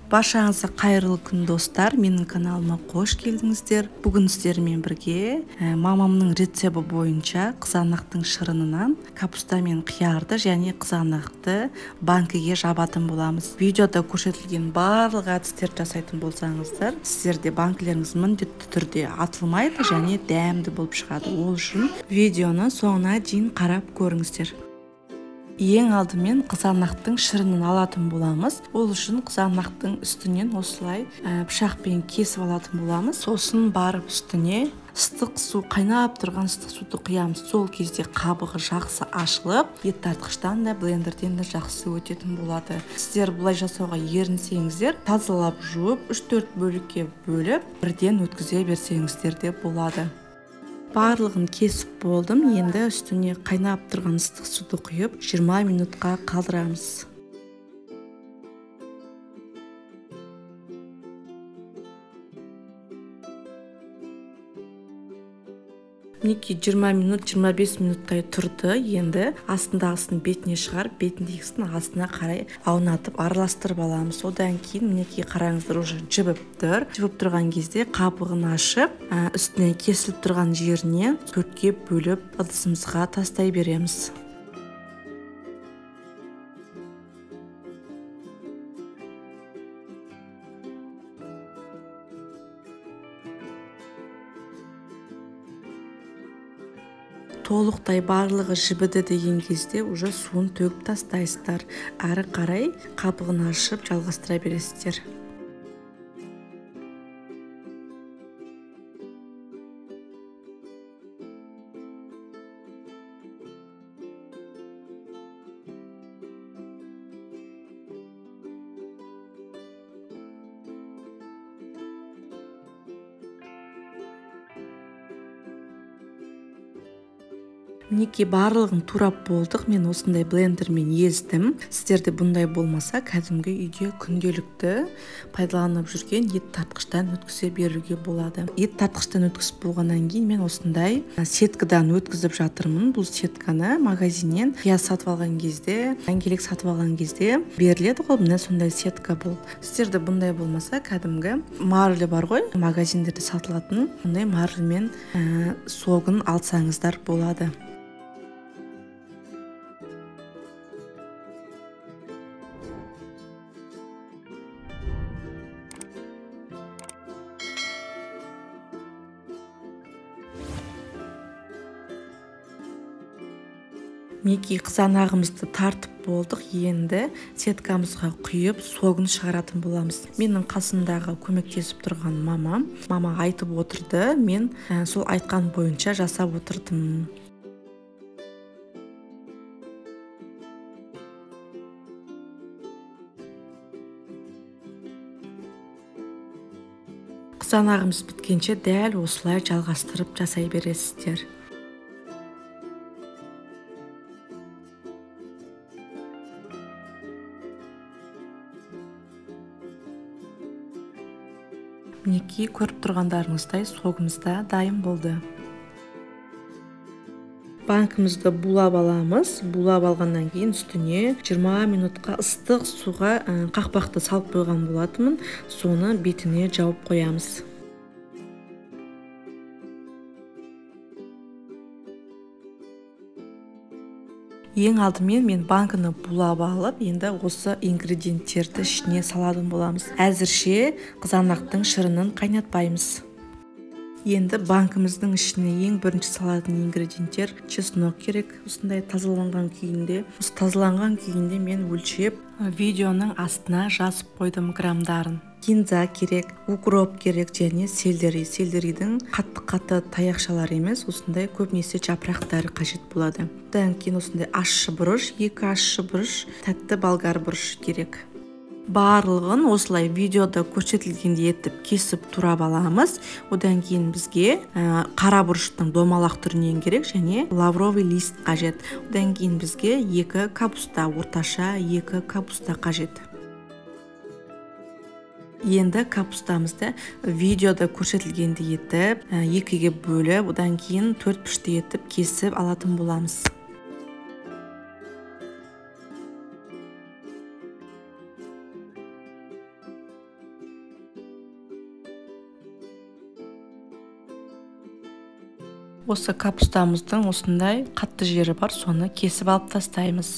Баршаңызға қайырлы күн, достар. Менің каналыма қош келдіңіздер. Бүгін сіздермен бірге мамамның рецепті бойынша қызанақтың шырынынан капуста мен қиярды және қызанақты банкіге жабатын боламыз. Видеода көрсетілген барлық әдістерді жасайтын болсаңыздар, сіздерде банкілеріңіз міндетті түрде атылмайды және дәмді болып шығады. Ол үшін видеоны соңына дейін қарап көріңіздер. Ең алдымен қызанақтың шырынын алатын боламыз. Ол үшін қызанақтың үстінен осылай пышақпен кесіп алатын боламыз. Сосын барып үстіне ыстық су, қайнап тұрған ыстық суды құямыз. Сол кезде қабығы жақсы ашылып, ет тартқыштан да, блендерден де жақсы өтетін болады. Сіздер бұлай жасауға ерінсеңіздер, тазалап жуып, 3-4 бөлікке бөліп, бірден өткізе берсеңіздер де болады. Барлығын кесіп болдым. Енді үстіне қайнап тұрған ыстық суды құйып, 20 минутқа қалдырамыз. Мінекей 20 минут, 25 минуттай тұрды. Енді астындағысын бетіне шығарып, бетіндегісін астына қарай аунатып араластырып аламыз. Одан кейін мінекей қараңыздар, уже жібіп тұр. Жібіп тұрған кезде қабығын ашып, үстіне кесіліп тұрған жеріне төртке бөліп ыдысымызға тастай береміз. Толықтай барлығы жібіді деген кезде уже суын төгіп тастайсыздар. Әрі қарай қабығын ашып жалғастыра бересіздер. Мінекей барлығын турап болдық. Мен осындай блендермен ездім. Сіздерде бұндай болмаса, кәдімгі үйде күнделікті пайдаланып жүрген ет тартқыштан өткізе беруге болады. Ет тартқыштан өткізіп болғаннан кейін мен осындай сеткадан өткізіп жатырмын. Бұл сетканы магазиннен пияз сатып алған кезде, дәнкелек сатып алған кезде беріледі ғой, міне сондай сетка бұл. Сіздерде бұндай болмаса, кәдімгі марля бар ғой, магазиндерде сатылатын, ондай марльмен согын алсаңыздар болады. Мінекей қызанағымызды тартып болдық. Енді сеткамызға құйып, согын шығаратын боламыз. Менің қасымдағы көмектесіп тұрған мамам, мама айтып отырды, мен сол айтқан бойынша жасап отырдым. Қызанағымыз біткенше дәл осылай жалғастырып жасай бересіздер. Мінекей көріп тұрғандарыңыздай согымыз да дайын болды. Банкімізді булап аламыз. Булап алғаннан кейін үстіне 20 минутқа ыстық суға қақпақты салып қойған болатынмын. Соны бетіне жауып қоямыз. Ең алдымен мен банкіні булап алып, енді осы ингредиенттерді ішіне салатын боламыз. Әзірше қызанақтың шырынын қайнатпаймыз. Енді банкіміздің ішіне ең бірінші салатын ингредиенттер чеснок керек, осындай тазаланған күйінде. Осы тазаланған күйінде мен өлшеп видеоның астына жазып қойдым грамдарын. Кинза керек, укроп керек және селдери. Селдеридің қатты-қатты таяқшалары емес, осындай көбінесе жапырақтары қажет болады. Одан кейін осындай ащы бұрыш, 2 ащы бұрыш, тәтті болгар бұрышы керек. Барлығын осылай видеода көрсетілгендей етіп кесіп турап аламыз. Одан кейін бізге қара бұрыштың домалақ түрінен керек және лавровый лист қажет. Одан кейін бізге 2 капуста, орташа 2 капуста қажет. Енді капустамызды видеода көрсетілгендей етіп 2-ге бөліп, одан кейін 4 пішті етіп кесіп алатын боламыз. Осы капустамыздың осындай қатты жері бар, соны кесіп алып тастаймыз.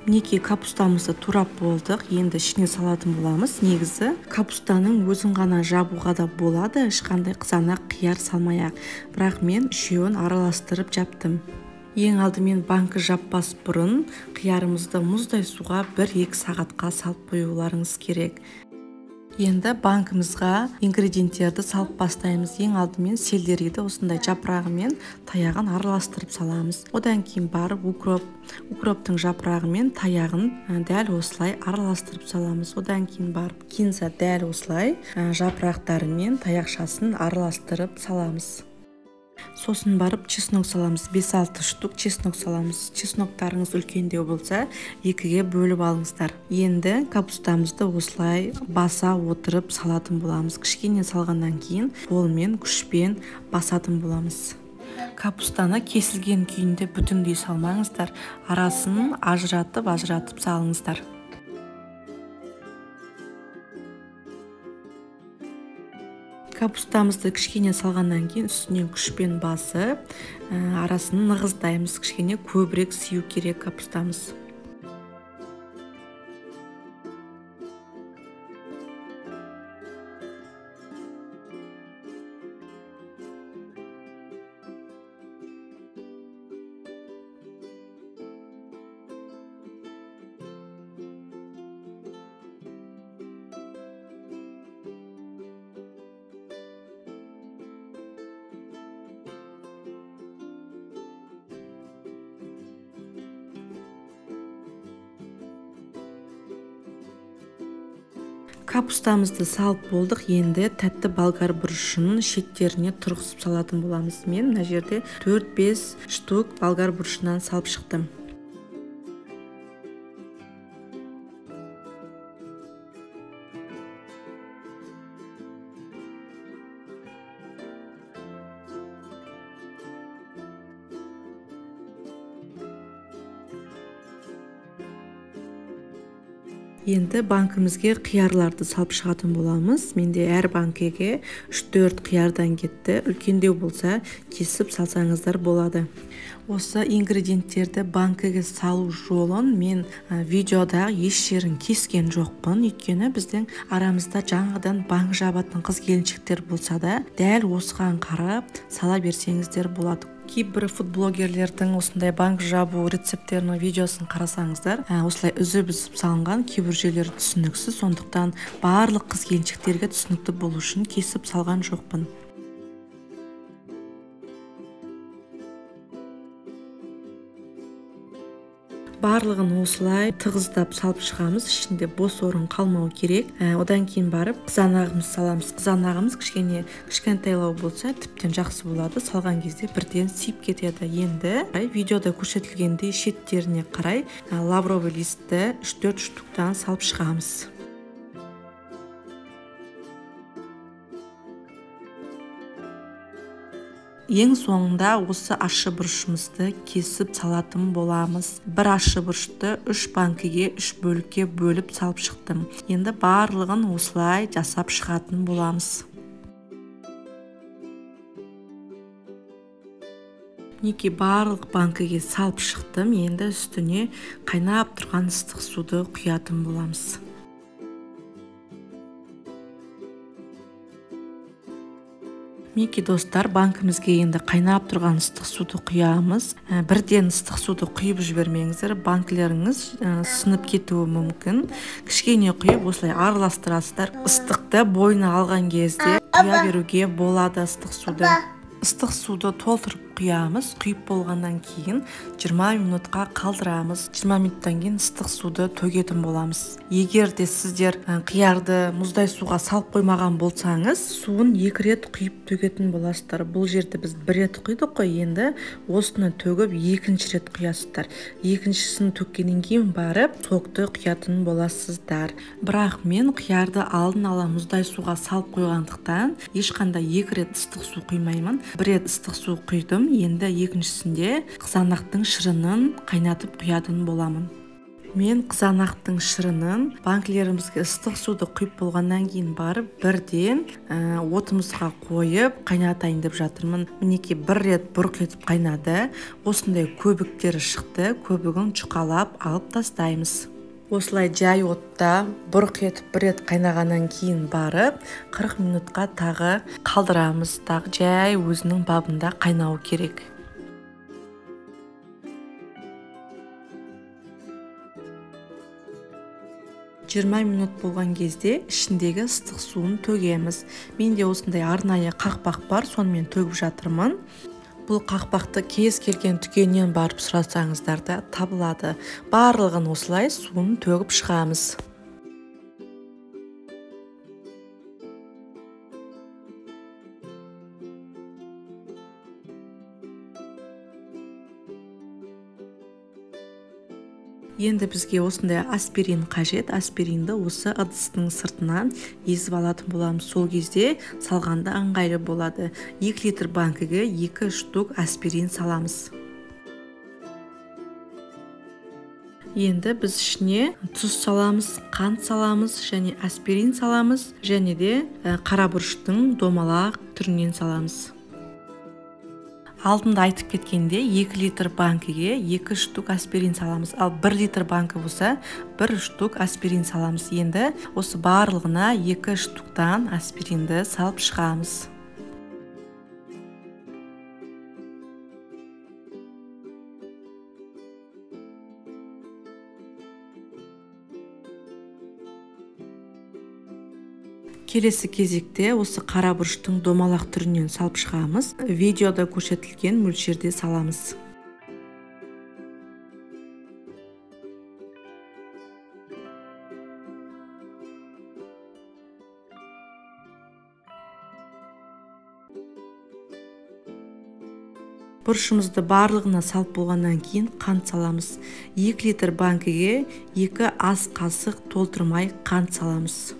Мінекей капустамызды турап болдық, енді ішіне салатын боламыз. Негізі капустаның өзін ғана жабуға да болады, ешқандай қызанақ, қияр салмай-ақ. Бірақ мен үшеуін араластырып жаптым. Ең алдымен банкі жаппас бұрын қиярымызды мұздай суға 1-2 сағатқа салып қоюларыңыз керек. Енді банкімізға ингредиенттерді салып бастаймыз. Ең алдымен селдерейді осындай жапырағы мен таяғын араластырып саламыз. Одан кейін барып укроптың жапырағы мен таяғын дәл осылай араластырып саламыз. Одан кейін барып кинза дәл осылай жапырақтары мен таяқшасын араластырып саламыз. Сосын барып чеснок саламыз. 5-6 штук чеснок саламыз. Чесноктарыңыз үлкендеу болса, 2-ге бөліп алыңыздар. Енді капустамызды осылай баса отырып салатын боламыз. Кішкене салғаннан кейін қолмен, күшпен басатын боламыз. Капустаны кесілген күйінде бүтіндей салмаңыздар. Арасын ажыратып-ажыратып салыңыздар. Капустамызды кішкене салғаннан кейін үстінен күшпен басып, арасын нығыздаймыз. Кішкене көбірек сию керек капустамыз. Капустамызды салып болдық, енді тәтті болгар бұрышын шеттеріне тұрғызып салатын боламыз. Мен мына жерде 4-5 штук болгар бұрышынан салып шықтым. Енді банкімізге қиярларды салып шығатын боламыз. Менде әр банкеге 3-4 қиярдан кетті. Үлкендеу болса, кесіп салсаңыздар болады. Осы ингредиенттерді банкеге салу жолын мен видеода еш жерін кескен жоқпын. Өйткені біздің арамызда жаңадан банк жабатын қыз келіншектер болса да, дәл осыған қарап сала берсеңіздер болады. Кейбір фудблогерлердің осындай банк жабу рецепттерінің видеосын қарасаңыздар, осылай үзіп-үзіп салынған кейбір жерлері түсініксіз, сондықтан барлық қыз келіншектерге түсінікті болу үшін кесіп салған жоқпын. Барлығын осылай тығыздап салып шығамыз, ішінде бос орын қалмау керек. Одан кейін барып қызанағымызды саламыз. Қызанағымыз кішкене кішкентайлау болса, тіптен жақсы болады. Салған кезде бірден сиіп кетеді. Енді видеода көрсетілгендей шеттеріне қарай лавровый листті 3-4 штуктан салып шығамыз. Ең соңында осы ащы бұрышымызды кесіп салатын боламыз. Бір ащы бұрышты 3 банкіге 3 бөлікке бөліп салып шықтым. Енді барлығын осылай жасап шығатын боламыз. Мінекей барлық банкіге салып шықтым. Енді үстіне қайнап тұрған ыстық суды құятын боламыз. Мінекей достар, банкімізге енді қайнап тұрған ыстық суды құямыз. Бірден ыстық суды құйып жібермеңіздер, банкілеріңіз сынып кетуі мүмкін. Кішкене құйып осылай араластырасыздар. Ыстықты бойына алған кезде құя беруге болады ыстық суды. Ыстық суды толтырып құямыз. Құйып болғаннан кейін 20 минутқа қалдырамыз. 20 минуттан кейін ыстық суды төгетін боламыз. Егер де сіздер қиярды мұздай суға салып қоймаған болсаңыз, суын 2 рет құйып төгетін боласыздар. Бұл жерде біз 1 рет құйдық қой, енді осыны төгіп екінші рет құясыздар. Екіншісін төккеннен кейін барып сокты құятын боласыздар. Бірақ мен қиярды алдын ала мұздай суға салып қойғандықтан ешқандай 2 рет ыстық су құймаймын. 1 рет ыстық су құйдым, енді екіншісінде қызанақтың шырынын қайнатып құятын боламын. Мен қызанақтың шырынын банкілерімізге ыстық суды құйып болғаннан кейін барып бірден отымызға қойып қайнатайын деп жатырмын. Мінекей 1 рет бұрқ етіп қайнады. Осындай көбіктері шықты. Көбігін жұқалап алып тастаймыз. Осылай жай отта бұрқ етіп 1 рет қайнағаннан кейін барып 40 минутқа тағы қалдырамыз. Тағы жай өзінің бабында қайнауы керек. 20 минут болған кезде ішіндегі ыстық суын төгеміз. Менде осындай арнайы қақпақ бар, сонымен төгіп жатырмын. Бұл қақпақты кез келген дүкеннен барып сұрасаңыздар да табылады. Барлығын осылай суын төгіп шығамыз. Енді бізге осындай аспирин қажет. Аспиринді осы ыдыстың сыртынан езіп алатын боламыз. Сол кезде салғанда ыңғайлы болады. 2 литр банкіге 2 штук аспирин саламыз. Енді біз ішіне тұз саламыз, қант саламыз және аспирин саламыз, және де қара бұрыштың домалақ түрінен саламыз. Алдында айтып кеткенде 2 литр банкіге 2 штук аспирин саламыз. Ал 1 литр банкі болса 1 штук аспирин саламыз. Енді осы барлығына 2 штуктан аспиринді салып шығамыз. Келесі кезекте осы қара бұрыштың домалақ түрінен салып шығамыз. Видеода көрсетілген мөлшерде саламыз. Бұрышымызды барлығына салып болғаннан кейін қант саламыз. 2 литр банкіге 2 ас қасық толтырмай қант саламыз.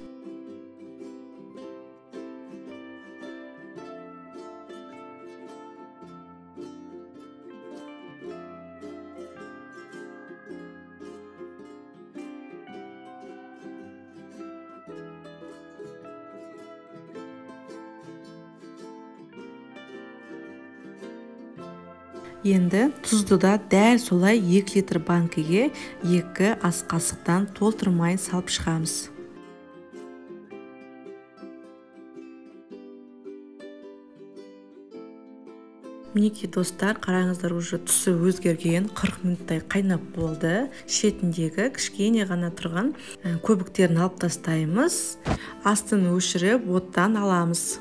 Енді тұзды да дәл солай 2 литр банкіге 2 ас қасықтан толтырмай салып шығамыз. Мінекей достар, қараңыздар, уже түсі өзгерген, 40 минуттай қайнап болды. Шетіндегі кішкене ғана тұрған көбіктерін алып тастаймыз. Астын өшіріп, оттан аламыз.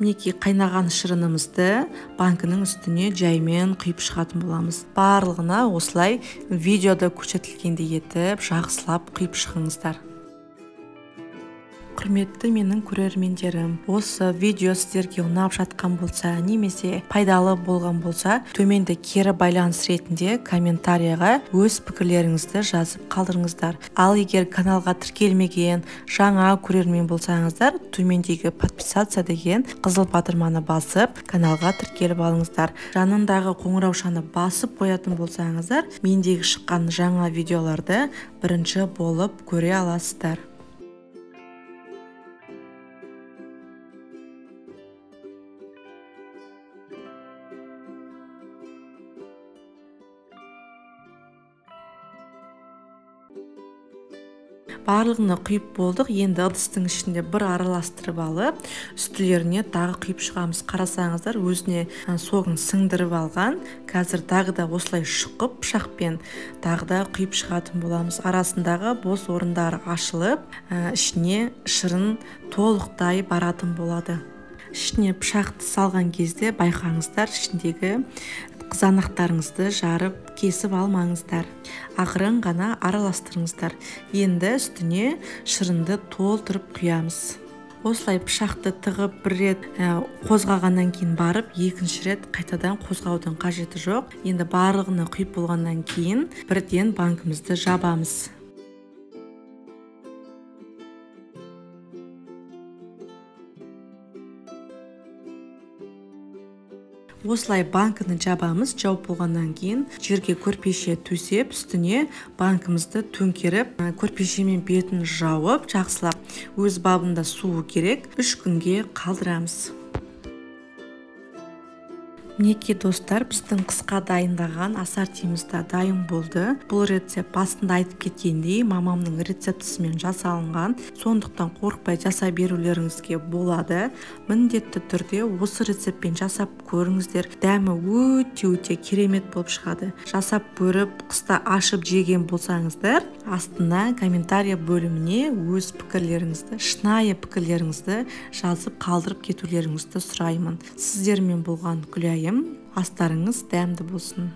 Мінекей қайнаған шырынымызды банкінің үстіне жаймен құйып шығатын боламыз. Барлығына осылай видеода көрсетілгендей етіп жақсылап құйып шығыңыздар. Құрметті менің көрермендерім, осы видео сіздерге ұнап жатқан болса, немесе пайдалы болған болса, төменде кері байланыс ретінде комментарияға өз пікірлеріңізді жазып қалдырыңыздар. Ал егер каналға тіркелмеген жаңа көрермен болсаңыздар, төмендегі подписаться деген қызыл батырманы басып, каналға тіркеліп алыңыздар. Жанындағы қоңыраушаны басып қоятын болсаңыздар, мендегі шыққан жаңа видеоларды бірінші болып көре аласыздар. Барлығына құйып болдық. Енді ыдыстың ішінде бір араластырып алып, үстілеріне тағы құйып шығамыз. Қарасаңыздар, өзіне согын сіңдіріп алған. Қазір тағы да осылай шұқып пышақпен тағы да құйып шығатын боламыз. Арасындағы бос орындары ашылып, ішіне шырын толықтай баратын болады. Ішіне пышақты салған кезде байқаңыздар, ішіндегі қызанақтарыңызды жарып кесіп алмаңыздар. Ақырын ғана араластырыңыздар. Енді үстіне шырынды толтырып құямыз. Осылай пышақты тығып бір рет қозғағаннан кейін барып, екінші рет қайтадан қозғаудың қажеті жоқ. Енді барлығына құйып болғаннан кейін бірден банкімізді жабамыз. Осылай банкіні жабамыз. Жауып болғаннан кейін жерге көрпеше төсеп, үстіне банкімізді төңкеріп, көрпешемен бетін жауып, жақсылап өз бабында суы керек, 3 күнге қалдырамыз. Мінекей достар, біздің қысқа дайындаған ассортиміз де дайын болды. Бұл рецепт басында айтып кеткендей, мамамның рецептісімен жасалынған. Сондықтан қорықпай жасай берулеріңізге болады. Міндетті түрде осы рецептпен жасап көріңіздер. Дәмі өте-өте керемет болып шығады. Жасап көріп, қыста ашып жеген болсаңыздар, астына комментария бөліміне өз пікірлеріңізді, шынайы пікірлеріңізді жазып қалдырып кетулеріңізді сұраймын. Сіздермен болған Күләйім, астарыңыз дәмді болсын.